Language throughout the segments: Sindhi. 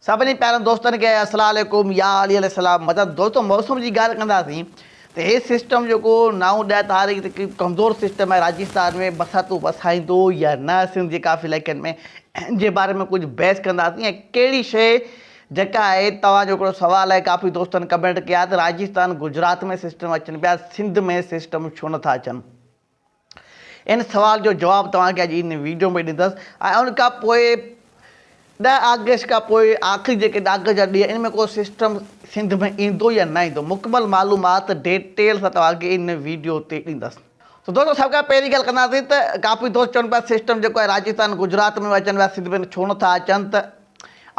سڀني پيارن دوستن کي السلام عليڪم يا علي عليه السلام مدد دوستو موسم جي ڳالهه ڪنداسين ته هي سسٽم جيڪو نو ڏهه تاريخ تي ڪمزور سسٽم آهي راجستان ۾ برساتون وسائيندو يا نه سنڌ جي ڪافي علائقن ۾ ان جي باري ۾ ڪجهه بحث ڪنداسين ۽ ڪهڙي شيء جيڪا آهي توهان جو هڪڙو سوال آهي ڪافي دوستن ڪمينٽ ڪيا ته راجستان گجرات ۾ سسٽم اچن پيا سنڌ ۾ سسٽم ڇو نٿا اچن ان سوال جو جواب توهان کي اڄ ان ويڊيو ۾ ڏيندس ۽ ان کان پوء ڏهه آگسٽ کان پوء آخري جيڪي آگسٽ جا ڏينهن ان ۾ ڪو سسٽم سنڌ ۾ ايندو يا نه ايندو مڪمل معلومات ڊيٽيل سان توهان کي ان ويڊيو تي ڏيندس. ته دوستو سڀ کان پهرين ڳالهه ڪنداسين ته ڪافي دوست چون پيا سسٽم جيڪو آهي راجستان گجرات ۾ اچن پيا سنڌ ۾ ڇو نٿا اچن ته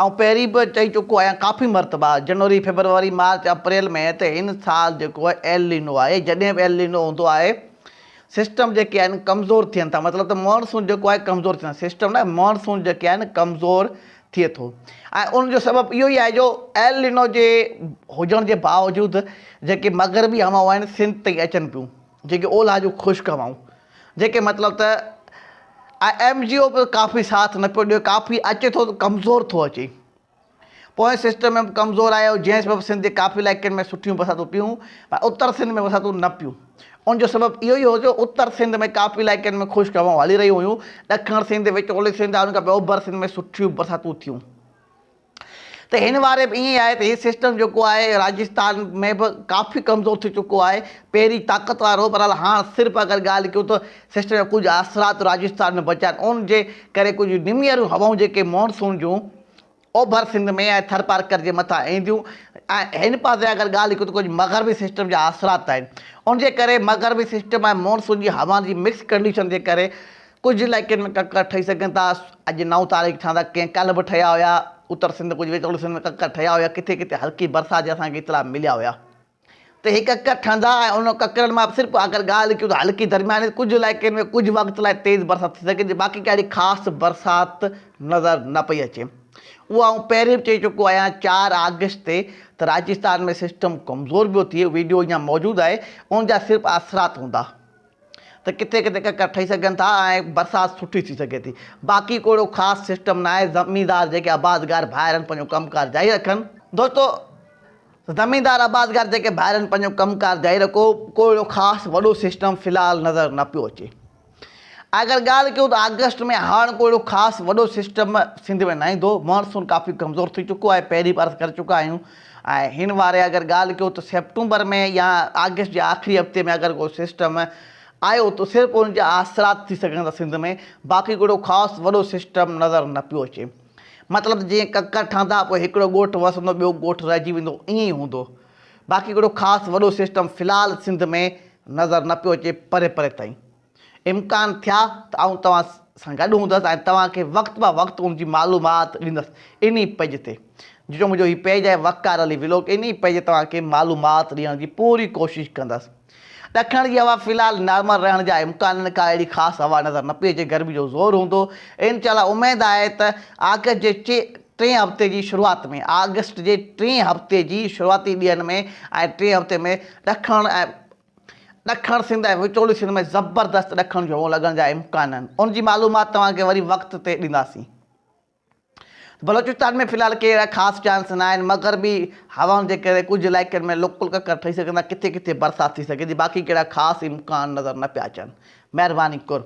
آئون پهرين به چئي چڪو آهيان ڪافي مرتبا جنوري فيبروري مارچ اپريل ۾ ته هن سال جيڪو آهي ايل نينو آهي جڏهن به ايل نينو هوندو آهي سسٽم جيڪي آهن ڪمزور ٿين ٿا مطلب ته مانسون جيڪو آهي ڪمزور ٿين سسٽم نه مانسون جيڪي آهن ڪمزور ٿئي ٿو ۽ ان جو سبب اهو ئي آهي جو ايل نينو جي هجڻ جي باوجود جيڪي مغربي هوائون آهن سنڌ تائين اچن پيون جيڪي اولهه جون خشڪ هوائون جيڪي مطلب ته ايم جي او به ڪافي ساٿ نه پيو ڏيو ڪافي اچي ٿو ته ڪمزور ٿو اچي پوئين سسٽم ۾ به ڪمزور آيو جنهن سبب سنڌ جي ڪافي علائقن ۾ سٺيون برساتون پيون پر اتر سنڌ ۾ برساتون نه پيون ان جو سبب اهو ئي هو جو اتر سنڌ ۾ ڪافي علائقن ۾ خشڪ هوائون هلي رهيون هيون ڏکڻ سنڌ وچولي سنڌ ۽ ان کان پوء اوڀر سنڌ ۾ سٺيون برساتون ٿيون ته هن واري به ائين ئي آهي ته هي سسٽم جيڪو آهي راجستان ۾ به ڪافي ڪمزور ٿي چڪو آهي پهرين طاقتور هو پر هاڻ صرف اگر ڳالهه ڪيون ته سسٽم جا ڪجهه اثرات راجستان ۾ بچيا آهن ان جي ڪري ڪجهه نميريون هوائون جيڪي مانسون جون اوڀر سنڌ ۾ ۽ ٿرپارڪر جي مٿان اينديون ۽ هن پاسي اگر ڳالهه ڪيون ته ڪجهه مغربي سسٽم جا اثرات آهن ان جي ڪري مغربي سسٽم ۽ مانسون جي هوائن جي مڪس ڪنڊيشن جي ڪري ڪجهه علائقن ۾ ڪڪر ٺهي سگهن ٿا اڄ نو تاريخ ٺهندا ڪنهن ڪالهه به ٺهيا هيا اتر سنڌ ڪجهه وچولي سنڌ ۾ ڪڪر ٺهيا هيا ڪٿي ڪٿي هلڪي برسات جا اسان کي اطلاع مليا هيا. ته هي ڪڪر ٺهندا ۽ انهن ڪڪرن مان صرف اگر ڳالهه ڪيون ته هلڪي درمياني ڪجهه علائقن ۾ ڪجهه وقت لاء تيز برسات ٿي سگهي ٿي باقي ڪا اهڙي خاص برسات نظر نه پئي اچي اهو آئون پهرين به چئي چڪو آهيان چار آگسٽ تي ته راجستان ۾ سسٽم ڪمزور پيو ٿئي ويڊيو اڃا موجود آهي ان جا صرف اثرات هوندا ته ڪٿي ڪٿي ڪڪر ٺهي سگهن ٿا ۽ برسات سٺي ٿي سگهي ٿي باقي ڪو اهڙو خاص سسٽم نه آهي زميندار جيڪي آبادگار ڀائر آهن پنهنجو ڪم ڪار جاري رکن دوستو زميندار آبادگار جيڪي ڀائرن پنهنجو ڪم ڪار جاري رکو ڪو اهڙو خاص وڏو سسٽم في الحال نظر نه پيو اچي. اگر ڳالهه ڪيون ته آگسٽ ۾ هاڻ ڪو اهڙو خاص وڏو سسٽم سنڌ ۾ نه ايندو مانسون ڪافي ڪمزور ٿي چڪو آهي پهرين به عرض ڪري چڪا آهيون ۽ هن واري اگر ڳالهه ڪيون ته سيپٽمبر ۾ يا آگسٽ جي آخري هفتي ۾ اگر ڪو سسٽم آيو ته صرف ان جا اثرات ٿي سگهن ٿا سنڌ ۾ باقي ڪو اهڙو خاص وڏو سسٽم نظر نه پيو اچي. مطلب ته جيئن ڪڪر ٺهندا پوء هڪڙو ڳوٺ وسندو ٻيو ڳوٺ رهجي ويندو ائين ئي هوندو. باقي ڪهڙو خاص وڏو سسٽم في الحال سنڌ ۾ نظر نه پيو اچي پري پري تائين. امڪان ٿيا ته آئون توهان سان گڏ هوندس ۽ توهان کي وقت به وقت ان جي معلومات ڏيندس انهي پيج تي جو منهنجو هي پيج آهي وقار علي ولاگ انهي پيج تي توهان کي معلومات ڏيڻ جي پوري ڪوشش ڪندس. ڏکڻ جي هوا في الحال نارمل رهڻ جا امڪان آهن، ڪا اهڙي خاص هوا نظر نه پئي اچي، گرمي جو زور هوندو، انشاء الله اميد آهي ته آگسٽ جي ٽئين هفتي جي شروعات ۾ آگسٽ جي ٽئين هفتي جي شروعاتي ڏينهن ۾ ۽ ٽئين هفتي ۾ ڏکڻ ۽ ڏکڻ سنڌ ۽ وچولي سنڌ ۾ زبردست ڏکڻ جون هوائون لڳڻ جا امڪان آهن، ان جي معلومات توهان کي وري وقت تي ڏينداسين. بلوچستان ۾ في الحال ڪي اهڙا خاص چانس نه آهن، مغربي هوائن جي ڪري ڪجهه علائقن ۾ لوڪل ڪڪر ٺهي سگهن ٿا، ڪٿي ڪٿي برسات ٿي سگهي ٿي، باقي ڪهڙا خاص امڪان نظر نه پيا اچن. مهرباني قرب.